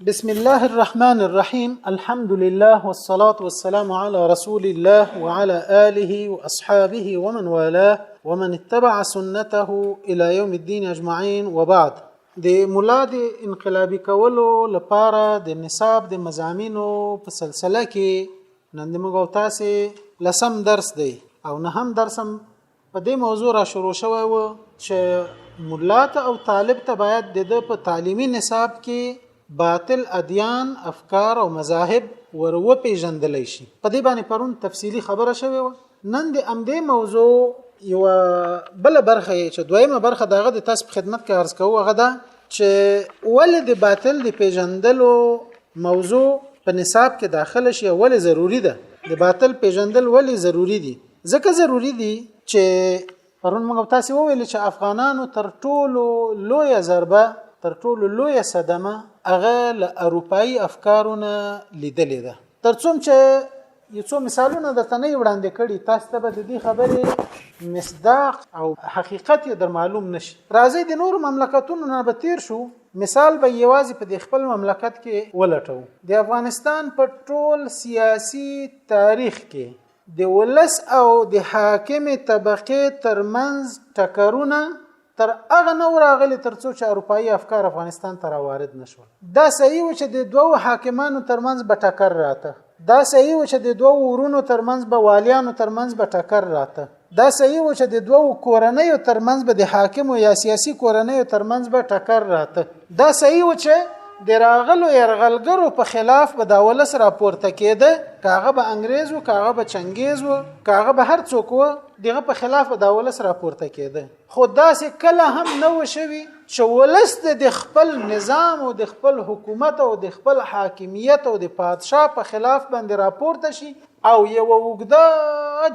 بسم الله الرحمن الرحيم، الحمد لله والصلاة والسلام على رسول الله وعلى آله وأصحابه ومن والاه ومن اتبع سنته إلى يوم الدين أجمعين، وبعد. د مولا د انقلابي کولو لپاره د نصاب د مزامینو په سلسله کې نن د موږ او تاسې لسم درس دی، او نهم درس هم په دې موضوع را شروع شوی و چې ملا ته او طالب ته باید د ده په تعلیمي نصاب کې باطل ادیان، افکار او مذاهب ور وپېژندلی شي. په دې باندې پرون تفصیلي خبره شوې وه. نن د همدې موضوع یوه بله برخه یې چې دویمه برخه د هغه د تاسو په خدمت کې عرض کوو، هغه ده چې ولې د باطل د پېژندلو موضوع په نصاب کې داخله شي او ولې ضروري ده. د باطل پېژندل ولې ضروري دي؟ ځکه ضروري دي چې پرون موږ تاسو وویل چې افغانانو تر ټولو لویه ضربه، تر ټولو لویه صدمه هغه له اروپایي افکارو نه لیدلې ده. تر څو چې یو څو مثالونه درته نه وړاندې کړي، تاسو ته به د دې خبرې مصداق او حقیقت یې در معلوم نشي. راځئ د نورو مملکتونو نه به تیر شو، مثال به یوازې په دې خپل مملکت کې ولټوو. د افغانستان په ټول سیاسي تاریخ کې د ولس او د حاکمې طبقې ترمنځ ټکرونه تر هغه نه راغلي تر څو چې اروپایي افکار افغانستان ته راوارد نشول. دا صحیح و چې د دوو حاکمانو ترمنځ به ټکر راته، دا صحیح و چې د دوو ورونو ترمنځ به، والیانو ترمنځ به ټکر راته، دا صحیح و چې د دوو کورنیو ترمنځ به، د حاکمو یا سیاسي کورنیو ترمنځ به ټکر راته، دا صحیح و چې د راغلو یرغلګرو په خلاف به دا ولس راپورته کېده، که هغه به انګرېز و، که هغه به چنګیز و، که هغه به هر څوک و، دغه په خلاف به دا ولس راپورته کېده. خو داسې کله هم نه و شوي چې ولس د خپل نظام او د خپل حکومت او د خپل حاکمیت او د پادشاه په خلاف باندې راپورته شي او یوه اوږده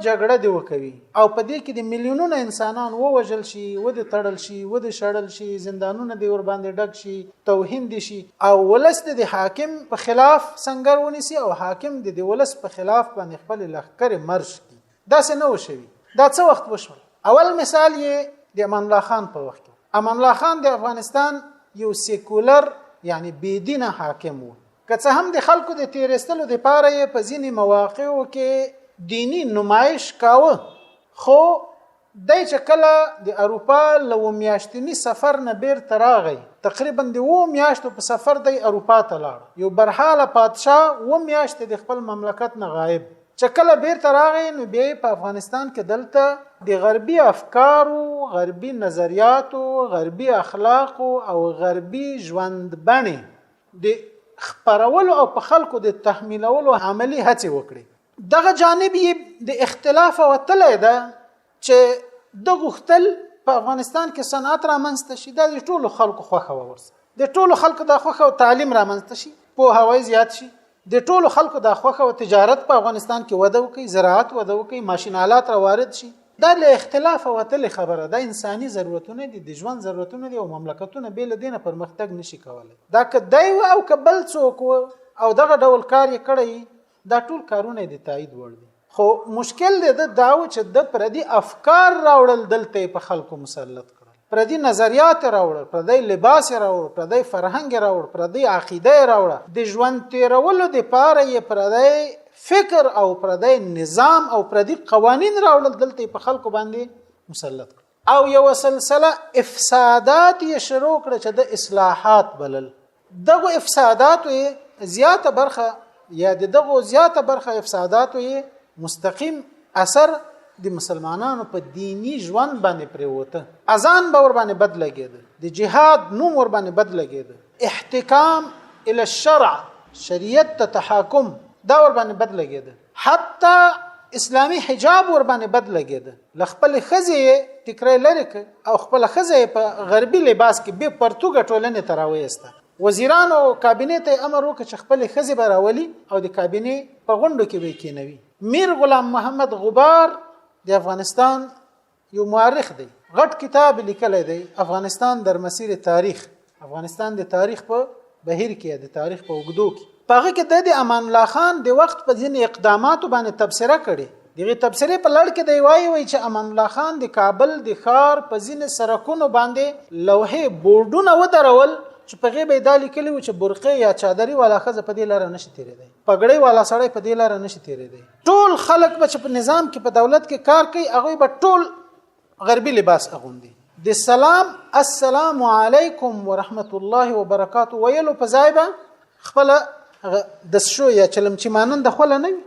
جګړه دې وکوي او په دې کې د میلیونونه انسانان ووژل شي، ودې تړل شي، ودې شړل شي، زندانونه دې ورباندې ډک شي، توهین دې شي او ولس دې د حاکم په خلاف سنګر ونیسي او حاکم دې د ولس په خلاف باندې خپلې لښکرې مرش کړي. داسې نه وشوي. دا څه وخت وشول؟ اول مثال یې د امان الله خان په وخت کې. امان الله خان د افغانستان یو سیکولر یعنی بېدینه حاکم و. که څه هم د خلکو د تېرېستلو دپاره یې په ځینې مواقعو کې دیني نمایش کاوه، خو دی چې کله د اروپا له اووه میاشتني سفر نه بیرته راغی، تقریبا د اوو میاشتو په سفر دی اروپا ته لاړ. یو برحاله پادشاه اووه میاشتې د خپل مملکت نه غایب، چې کله بیرته راغی نو بیا یې په افغانستان کې دلته د غربي افکارو، غربي نظریاتو، غربي اخلاقو او غربي ژوند بڼې د خپرولو او په خلکو د تحمیلولو عملي هڅې وکړې. دغه جانب یې د اختلاف وتلی ده چې ده غوښتل په افغانستان کې صنعت رامنځته شي، دا د ټولو خلکو خوښه وه، ورسره د ټولو خلکو دا خوښه او تعلیم رامنځته شي، پوهاوی زیات شي، د ټولو خلکو دا خوښه او تجارت په افغانستان کې وده وکړي، زراعت وده وکړي، ماشین آلات راوارد شي. دا له اختلاف وتلې خبره ده، انساني ضرورتونه دي، د ژوند ضرورتونه دي او مملکتونه بې له دې نه پرمختګ نشي کولی. دا که دی و او که بل څوک و او دغه ډول کار یې کړی، دا ټول کارونه یې د تایید وړ دي. خو مشکل دی د دا و چې د پردي افکار راوړل دلته یې په خلکو مسلط کړل، پردي نظریات راوړل، پردی لباس یې راوړ، پردی فرهنګ یې راوړ، پردی عقیده یې راوړه، د ژوند تېرولو دپاره یې پردی فکر او پردی نظام او پردي قوانین راوړل، دلته یې په خلکو باندې مسلط کړل او یوه سلسله افسادات یې شروع کړه چې د اصلاحات بلل. دغو افساداتو یې زیاته برخه یا د دغو زیاته برخه افساداتو یې مستقیم اثر د مسلمانانو په دینی ژوند باندې پرېوته. اذان به ورباندې بد لګېده، د جهاد نوم ورباندې بد لګېده، احتکام الی الشرع، شریعت ته تحاکم، دا ورباندې بد لګېده، حتی اسلامي حجاب ورباندې بد لګېده. له خپلې ښځې یې ټیکری لرې کړ او خپله ښځه یې په غربي لباس کې بې پرتوګه ټولنې ته راویسته. وزیرانو او کابینې ته یې امر وکړ چې خپلې ښځې به راولي او د کابینې په غونډو کې به یې کینوي. میر غلام محمد غبار د افغانستان یو مورخ دی، غټ کتاب لیکلی دی، افغانستان در مسیر تاریخ، افغانستان د تاریخ په بهیر کې، د تاریخ په اوږدو کې. په هغه کې د امان الله خان د وخت په ځینې اقداماتو باندې تبصره کړې. دغه تبصرې په لړ کې دی وایي چې امان الله خان د کابل د ښار په ځینې سرکونو باندې لوحې بورډونه ودرول چې په غیبه دا لیکلی و چې برقې یا چادري والا ښځه په دې لاره نشي تیرېدای، پګړۍ والا سړی په دې لاره نشي تیرېدای. ټول خلک به چې په نظام کې په دولت کې کار کوي هغوی به ټول غربي لباس اغوندي. د سلام السلام علیکم ورحمت الله وبرکاته ویلو په ځای به خپل د شو یا چلمچي مانند خوله نه وي،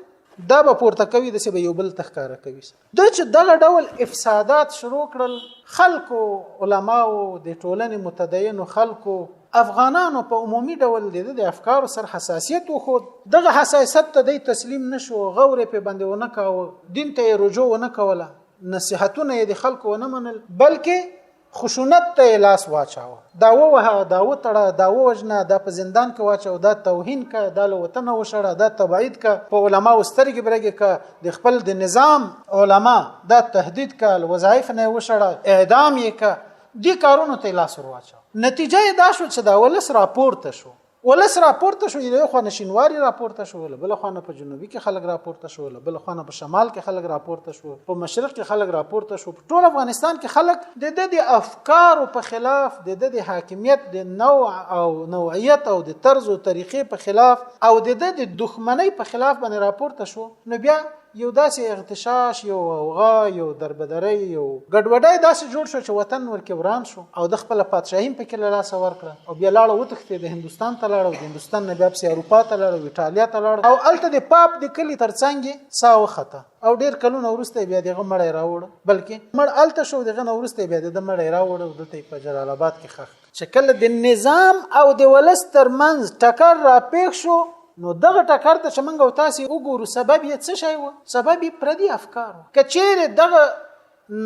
دا به پورته کوي، داسې به یو بل ته ښکاره کوي. د چې دغه ډول افسادات شروع کړل، خلکو، علماو، د ټولنې متدینو خلکو، افغانانو په عمومي ډول د د افکارو سره حساسیت وښود. دغه حساسیت ته دی تسلیم نشو، غور یې پرې باندې ونه کاوه، دین ته یې رجوع ونه کوله، نصیحتونه یې د خلکو ونه منل، بلکې خشونت ته یې لاس واچاوه. دا ووهه، دا وتړه، دا ووژنه، دا په زندان کې واچوه، دا توهین که، دا له وطنه وشړه، دا تبعید که، په علماو سترګې برګې که، د خپل د نظام علما دا تهدید که، له وظایف نه یې وشړه، اعدام یې که. دې کارونو ته یې لاس ور واچاوه. نتیجه یې دا شو چې دا ولس راپورته شو، ولس راپورته شو، یو خوا نه شینواري راپورته شو، له بل خوا نه په جنوبي کې خلک راپورته شو، له بل خوا نه په شمال کې خلک راپورته شو، په مشرق کې خلک راپورته شو، په ټول افغانستان کې خلک د د د افکارو په خلاف، د د د حاکمیت د نوع او نوعیت او د طرز او طریقې په خلاف او د د د دښمنۍ په خلاف باندې راپورته شو. نو بیا یو داسې اغتشاش، یو غوغا، یو دربدرۍ، یو ګډوډۍ داسې جوړ شو چې وطن ورکې وران شو او د خپل پادشاهي هم پکې له لاسه ورکړه او بیا لاړه وتښتېد، هندوستان ته لاړه او د هندوستان نه بیا پسې اروپا ته لاړه او ایټالیا ته لاړه او هلته د پاپ د کلي تر څنګ یې ساه وخته او ډېر کلونه وروسته یې بیا د هغه مړی راوړ، بلکې مړ هلته شو، د هغه نه وروسته یې بیا د ده مړی راوړ او دلته یې په جلال آباد کې ښخ. چې کله د نظام او د ولس ترمنځ ټکر راپېښ شو، نو دغه ټکر ته چې موږ او تاسې وګورو سبب یې څه شی و؟ سبب یې پردي افکار و. که چیرې دغه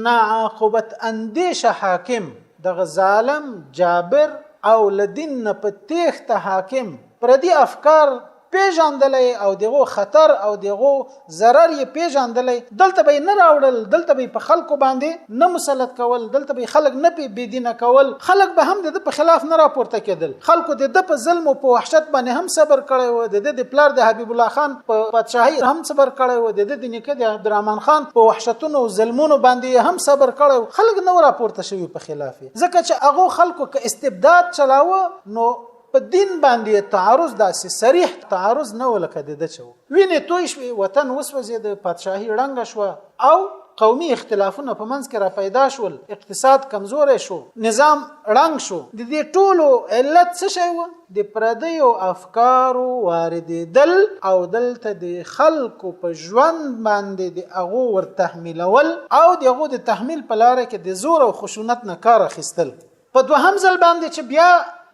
ناعاقبت اندیشه حاکم، دغه ظالم، جابر او له دین نه په تېښته حاکم پردي افکار پیژاندلی او دغو خطر او دغو ضرر یې پیژاندلی، دلته به یې نه راوړل، دلته به یې په خلکو باندې نه مسلط کول، دلته به یې خلک نه پې بېدینه کول، خلک به هم د ده په خلاف نه راپورته کېدل. خلکو د ده په ظلم او په وحشت باندې هم صبر کړی و، د ده د پلار د حبیب الله خان په پادشاهۍ هم صبر کړی و، د ده د نیکه د عبدالرحمن خان په وحشتونو او ظلمونو باندې یې هم صبر کړی و. خلک نه و راپورته شوي په خلاف یې، ځکه چې هغو خلکو که استبداد چلاوه نو په دین باندې تعرض داسې صریح تعرض نه و لکه د ده چې و. وینې توی شوې، وطن وسوځېده، پادشاهي ړنګه شوه او قومي اختلافونه په منځ کې را پیدا شول، اقتصاد کمزوری شو، نظام ړنګ شو. د دې ټولو علت څه شی و؟ د پردیو افکارو واردېدل او دلته د خلکو په ژوند باندې د هغو ورتحمیلول او د هغو د تحمیل په لاره کې د زور او خشونت نه کار اخیستل. په دوهم ځل باندې چې بیا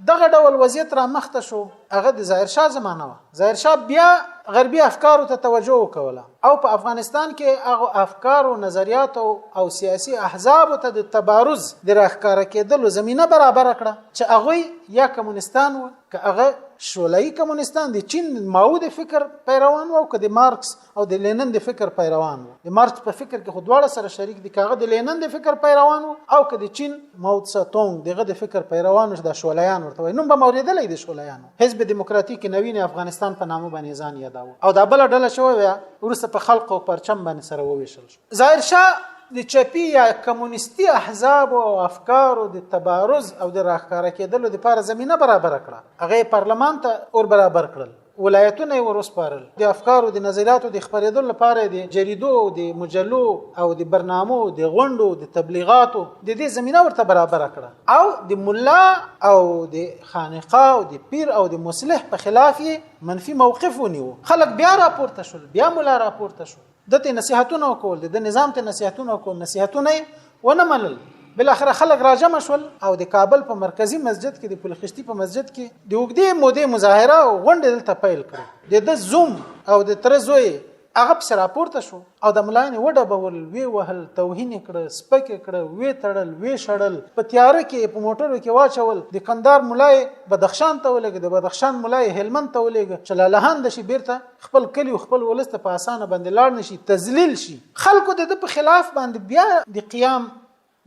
دغه ډول وضعیت را مخته شو، هغه د ظاهر شاه زمانه وه. ظاهر شاه بیا غربي افکارو ته توجه وکوله او په افغانستان کې هغه افکارو، نظریاتو او سیاسي احزابو ته د تبارز د راښکاره کېدلو زمینه برابره کړه چې هغوی یا کمونستان و، که هغه شولایي کمونستان د چین ماو د فکر پیروان و او که د مارکس او د لینن د فکر پیروان وو. د مارکس په فکر کې خو دواړه سره شریک دي، که هغه د لینن د فکر پیروان وو او که د چین ماو تسه تونګ دغه د فکر پیروان وو. دا شولیان ورته وایي، نوم به مو اورېدلی دی شولیانو، حزب دیموکراتیک نوین افغانستان په نامه باندې ځان یاداوه. او دا بله ډله چې وه وروسته په خلق او پرچم باندې سره وویشل شو. ظاهر شاه د چپي یا کمونیستي احزابو او افکارو د تبارز او د راښکاره کېدلو دپاره زمینه برابره کړه، هغه یې پارلمان ته ور برابر کړل، ولایتونه یې وروسپارل، د افکارو د نظریاتو د خپرېدلو لپاره د جریدو او د مجلو او د برنامو، د غونډو، د تبلیغاتو د دې زمینه ورته برابره کړه او د ملا او د خانقاه او د پیر او د مصلح په خلاف یې منفي موقف ونیو. خلک بیا راپورته شول، بیا ملا راپورته شو، ده ته نصیحتونه وکول، د نظام ته نصیحتونه وکول، نصیحتونه یې ونه منل. بالاخره خلک راجمع شول او د کابل په مرکزي مسجد کې، د پل خشتي په مسجد کې د اوږدې مودې مظاهره او غونډې دلته پیل کړې. د ده زوم او د تره زوی هغه پسې راپورته شو او د ملایان یې وډبول، ویې وهل، توهین یې کړه، سپک یې کړه، ویې تړل، ویې شړل، په تیاره کې یې په موټرو کې واچول. د کندهار ملا یې بدخشان ته ولېږه، د بدخشان ملا یې هلمند ته ولېږه چې لالهانده شي، بیرته خپل کلي او خپل ولس ته په اسانه باندې لاړ نه شي، تذلیل شي. خلکو د ده په خلاف باندې بیا د قیام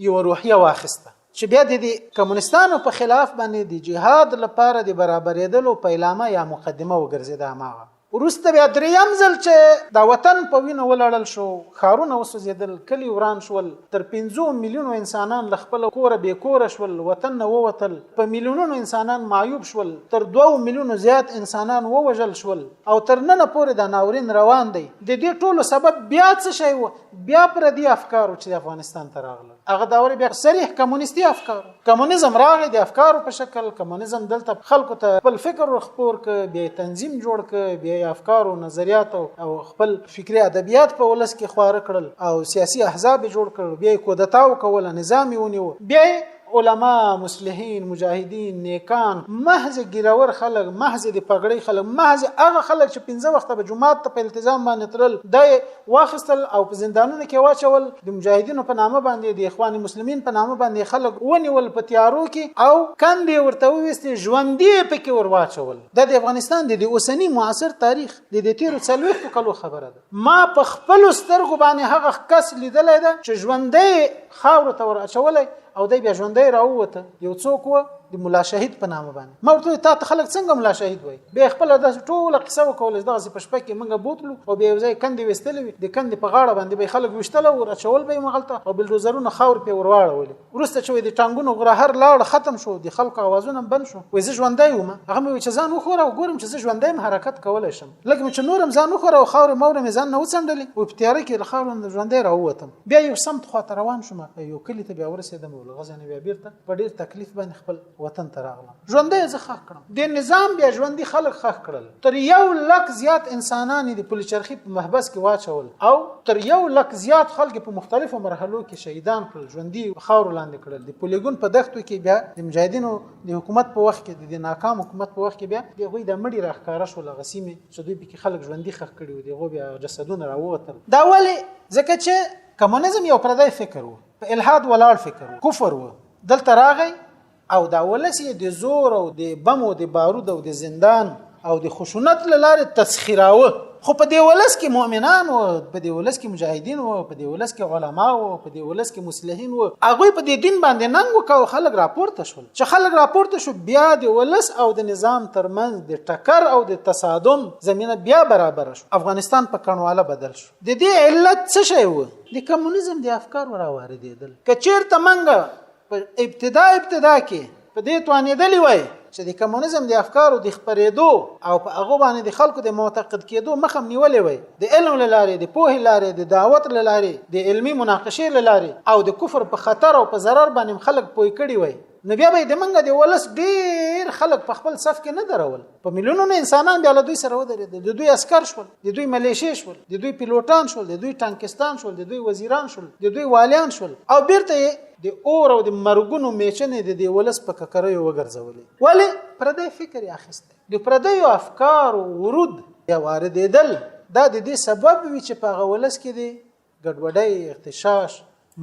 یوه روحیه واخیسته چې بیا د دې کمونستانو په خلاف باندې د جهاد لپاره د برابرېدلو پیلامه یا مقدمه وګرځېده. هماغه وروسته بیا دریم ځل چې دا وطن په وینو ولړل شو، ښارونه وسوځېدل، کلي وران شول، تر 5 میلیونو انسانان له خپل کوره بې کوره شول، وطن نه ووتل، په میلیونونو انسانان معیوب شول، تر 2 میلیونو زیات انسانان ووژل شول او تر ننه پورې دا ناورین روان دی. د دې ټولو سبب بیا څه شی و؟ بیا پردي افکارو چې افغانستان ته راغلل. هغه دورې بیا صریح کمونیستي افکارو، کمونیزم راغی د افکارو په شکل. کمونیزم دلته خلکو ته خپل فکر ورخپور ک، بیا تنظیم جوړ ک، بیا افکار او نظریات او خپل فکري ادبیات په ولس کې خواره کړل او سیاسي احزاب جوړ کړل، بیا کودتا وکوله، نظام یې ونیو، بیا علما، مصلحین، مجاهدین، نیکان، محض ګیرور خلک، محض د پګړۍ خلک، محض هغه خلک چې 5 وخته به جومات ته په التزام باندې تلل، دا واخیستل او په زندانونو کې واچول. د مجاهدینو په نامه باندې، د اخوان مسلمین په نامه باندې خلک ونیول په تیارو کې او کندې ورته وویستې، ژوندي پکې ور واچول. دا د افغانستان د اوسني معاصر تاریخ د دې تېرو 40 کلو خبره ده. ما په خپلو سترګو باندې هغه کس لیدلی ده چې ژوندی خاورو ته ور اچولی او دی بیا ژوندی راووته. یو څوک و د ملا شهید په نامه باندې، ما ورته وویل تا ته خلک څنګه ملا شهید وایي؟ بیا خپله داسې ټوله قصه وکوله چې دغسې په شپه کې موږ بوتلو او بیا یو ځای کندې ویستلې وې، د کندې په غاړه باندې به یې خلک ویشتل او ور اچول به یې مغلته او بلډوزرونه خاورې پرې ور واړولې. وروسته چې د ټانګونو غرهر لاړ ختم شو، د خلکو اوازونه هم بند شو، وایي زه ژوندی وم. هغه مې وویل چې ځان وښوره او ګورم چې زه ژوندی یم، حرکت کولی شم. لږ مې چې نور هم ځان وښوره او خاورې ماورې مې ځان نه وڅنډلې، وایي په تیاره کې له خاورو نه ژوندی راووتم. بیا یو سمت خواته روان شوم، یو کلي ته بیا ورسېدم او له هغه ځای نه بیا بېرته په ډېر تکلیف باندې خپل وطن ته راغلم. ژوندی زه ښخ کړم، د نظام بیا ژوندي خلک ښخ کړل. تر 1 لک زیات انسانان یې د پل چرخي په محبس کې واچول او تر 1 لک زیات خلک په مختلفو مرحلو کې شهیدان کړل، ژوندي خاورو لاندې کړل. د پولیګون په دښتو کې بیا د مجاهدینو د حکومت په وخت کې، د ناکام حکومت په وخت کې بیا د هغوی د مړي راښکاره شول، هغه سیمې چې دوی پکې خلک ژوندي ښخ کړي وو، د هغو بیا جسدونه راووتل. دا ولې؟ ځکه چې کمونیزم یو پردی فکر و، په الحاد ولاړ فکر و، کفر و. دلته راغی او دا ولس یې د زور او د بم او د بارود او د زندان او د خشونت له لارې تسخیراوه. خو په دې ولس کې مؤمنان وو، په دې ولس کې مجاهدین وو، په دې ولس کې علما وو، په دې ولس کې مصلحین وو. هغوی په دې دین باندې ننګ وکړ او خلک راپورته شول. چې خلک راپورته شو، بیا د ولس او د نظام ترمنځ د ټکر او د تصادم زمینه بیا برابره شو. افغانستان په کڼواله بدل شو. د دې علت څه شی و؟ د کمونیزم د افکارو راواردېدل. که چېرته موږ په ابتدا کې په دې توانېدلی وای چې د کمونیزم د افکارو د خپرېدو او په هغو باندې د خلکو د معتقد کېدو مخه هم نیولې وای، د علم له لارې، د پوهې لارې، د دعوت له لارې، د علمي مناقشې له لارې او د کفر په خطر او په ضرر باندې هم خلک پوه کړي وای، نو بیا به یې د موږ د ولس ډېر خلک په خپل صف کې نه درول. په میلیونونو انسانان بیا له دوی سره ودرېدل، د دوی عسکر شول، د دوی ملیشې شول، د دوی پیلوټان شول، د دوی ټانکستان شول، د دوی وزیران شول، د دوی والیان شول او بیرته یې د اور او د مرګونو میچنې د دې ولس په ککریو وګرځولې. ولې؟ پردی فکر یې اخیستی. د پردیو افکارو ورود یا واردېدل دا د دې سبب وي چې په هغه ولس کې د ګډوډۍ، اغتشاش،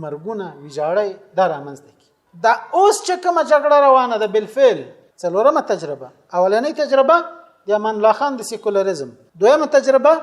مرګونه، ویجاړۍ دا رامنځته کړي. دا اوس چې کومه جګړه روانه ده، بالفعل څلورمه تجربه. اولنۍ تجربه د امان الله خان د سیکولریزم، دویمه تجربه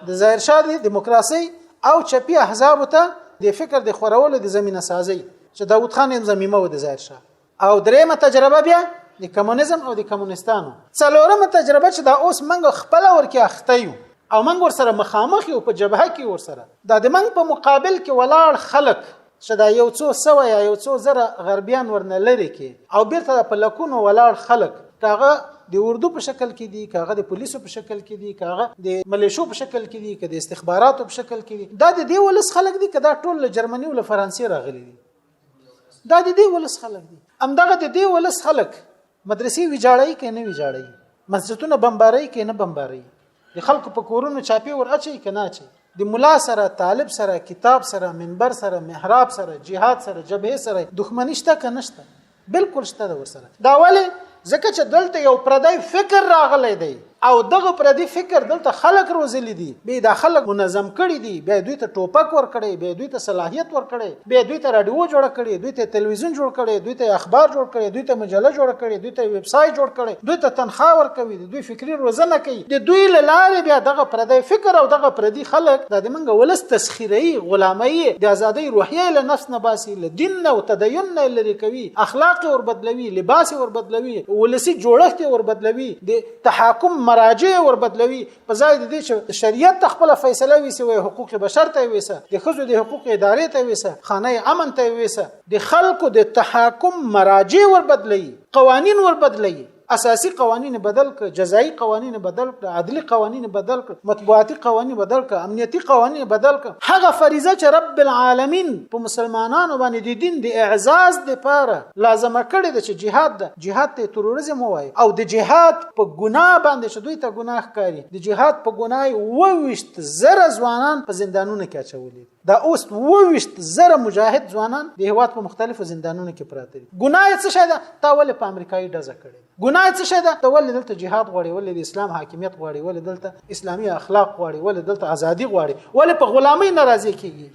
د ظاهر شاه د دیموکراسۍ او چپي احزابو ته د فکر د خورولو د زمینه سازۍ چې داود خان یې ضمیمه و د ظاهر شاه، او درېیمه تجربه بیا د کمونیزم او د کمونستانو. څلورمه تجربه چې دا اوس موږ خپله ورکې اخته یو او موږ ورسره مخامخ یو، په جبهه کې ورسره دا د موږ په مقابل کې ولاړ خلک چې دا یو څو سوه یا یو څو زره غربیان ورنه لرې کې او بیرته په لکونو ولاړ خلک، که هغه د اردو په شکل کې دي، که هغه د پولیسو په شکل کې دي، که هغه د ملیشو په شکل کې دي، که د استخباراتو په شکل کې دي، دا د دې ولس خلک دي که دا ټول له جرمني او له فرانسې راغلي دي؟ دا د دې ولس خلک دي. همدغه د دې ولس خلک مدرسې ویجاړوي که نه ویجاړوي، مسجدونه بمباروي که نه بمباروي، د خلکو په کورونو چاپې ور اچوي که نه اچوي، د ملا سره، طالب سره، کتاب سره، منبر سره، محراب سره، جهاد سره، جبهې سره دښمني شته که نشته؟ بالکل شته ده ورسره. دا ولې؟ ځکه چې دلته یو پردی فکر راغلی دی او دغه پردی فکر دلته خلک روزلي دي، بیا دا خلک منظم کړي دي، بیا دوی ته ټوپک ورکړي، بیا دوی ته صلاحیت ورکړي، بیا دوی ته رادیو جوړه کړي، دوی ته تلویزیون جوړ کړي، دوی ته اخبار جوړ کړي، دوی ته مجله جوړه کړي، دوی ته ویب سایټ جوړ کړي، دوی ته تنخوا ورکوي، دوی فکري روزنه کوي. د دوی له لارې بیا دغه پردی فکر او دغه پردي خلک دا د موږ ولس تسخیروي، غلاموي، د ازادۍ روحیه له نفس نه باسي، له دین نه او تدین نه لرې کوي، اخلاق یې وربدلوي، لباس یې وربدلوي، ولسي جوړښت یې وربدلوي، د تحاکم مراجع ور بدلوي. په ځای د دې چې شریعت ته خپله فیصله ویسي، وایي حقوق بشر ته ویسه، د ښځو د حقوق ادارې ته ویسه، خانه امن ته ویسه. د خلکو د تحاکم مراجع ور بدلوي، قوانین ور بدلوي، اساسي قوانین بدل کړ، جزایي قوانین بدل کړ، عدلي قوانین بدل کړ، مطبوعاتي قوانین بدل کړ، امنیتي قوانین بدل کړ. هغه فریضه چې رب العالمین په مسلمانانو باندې د دین د اعزاز لپاره لازمه کړې ده چې جهاد ده، جهاد ته تروریزم وایي، او د جهاد په ګناه باندې چې دوی ته ګناه ښکاري، د جهاد په ګناه 27,000 ځوانان په زندانونو کې اچولي. دا اوس 27,000 مجاهد ځوانان د هیواد په مختلفو زندانونو کې پراته دي. ګناه یې څه شی ده؟ تا ولې په امریکایي ډزه کړې؟ ګناه یې څه شی ده؟ ته ولې دلته جهاد غواړې؟ ولې د اسلام حاکمیت غواړې؟ ولې دلته اسلامي اخلاق غواړې؟ ولې دلته ازادي غواړې؟ ولې په غلامۍ ناراضي کیږي؟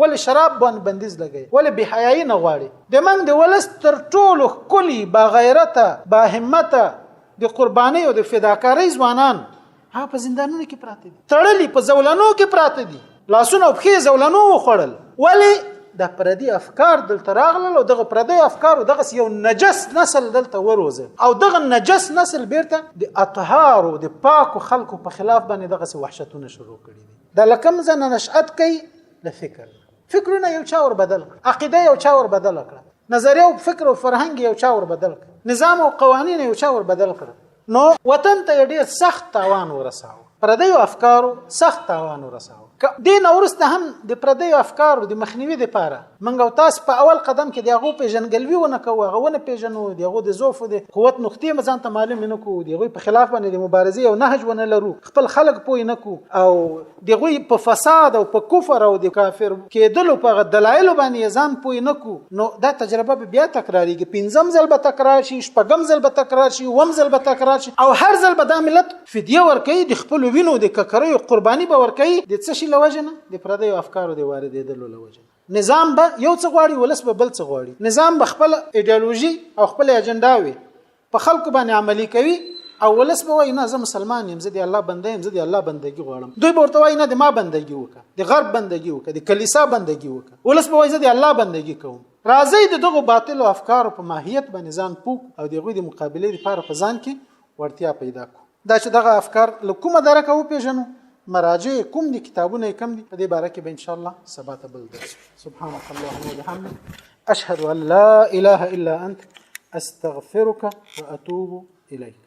ولې شراب باندې بندیز لګوي؟ ولې بې حیايي نه غواړي؟ د موږ د ولس تر ټولو ښکلي، باغیرته، باهمته، د قربانۍ او د فداکارۍ ځوانان هغه په زندانونو کې پراته دي، تړلي په زولنو کې پراته دي، لاسونه او پښې زولنو وخوړل. ولې؟ د پردي افکار دلته راغلل او دغه پردي افکارو دغه یو نجس نسل دلته وروزه، او دغه نجس نسل بیرته د اطهارو د پاکو خلکو په خلاف باندې دغه وحشتونه شروع کړي دي. دا لکم ځنه نشأت کوي؟ د فکر. فکرونه یو چا ور بدل کړ، عقیده یو چا ور بدل کړه، نظریه او فکر او فرهنګ یو چا ور بدل کړ، نظام او قوانین یو چا ور بدل کړ. نو وطن ته ډیر سخت تاوان ورساوه، پردیو افکارو سخت تاوان ورساوه. دې نه وروسته هم د پردیو افکارو د مخنیوي دپاره موږ او تاسو په اول قدم کې د هغو پېژندګلوي ونه کوو، هغه ونه پېژنو، د هغو د ضعف او د قوت نقطې مو ځان ته معلومې نه کړو، د هغوی په خلاف باندې د مبارزې او نهج ونه لرو، خپل خلک پوه نه کړو، او د هغوی په فساد او په کفر او د کافر کېدلو په هغه دلایلو باندې یې ځان پوه نه کړو، نو دا تجربه به بیا تکرارېږي. پنځم ځل به تکرار شي، شپږم ځل به تکرار شي، اووم ځل به تکرار شي، او هر ځل به دا ملت فدیه ورکوي، د خپلو وینو د ککریو قرباني به ورکوي. د څه شي له وجې نه؟ د پردیو افکارو د واردېدلو له وجې نه. نظام به یو څه غواړي، ولس به بل څه غواړي. نظام به خپل ایډیالوژي او خپل اجنډا وي په خلکو باندې عملي کوي، او ولس به وایي نه زه مسلمان یم، زه د الله بنده یم، زه د الله بندګي غواړم. دوی به ورته وایي نه د ما بندګي وکړه، د غرب بندګي وکړه، د کلیسا بندګي وکړه. ولس به وایي زه د الله بندګي کوم. راځئ د دغو باطلو افکارو په ماهیت باندې ځان پوه او د هغوی د مقابلې لپاره په ځان کې وړتیا پیدا کړو. دا چې دغه افکار له کومه درکه وپېژنو، مراجع کوم دي، کتابونه یې کوم دي، په دې باره کې به ان شاء الله سبا ته بل درس. سبحانك اللهم وبحمدك، أشهد أن لا إله إلا أنت، أستغفرك وأتوب إليك.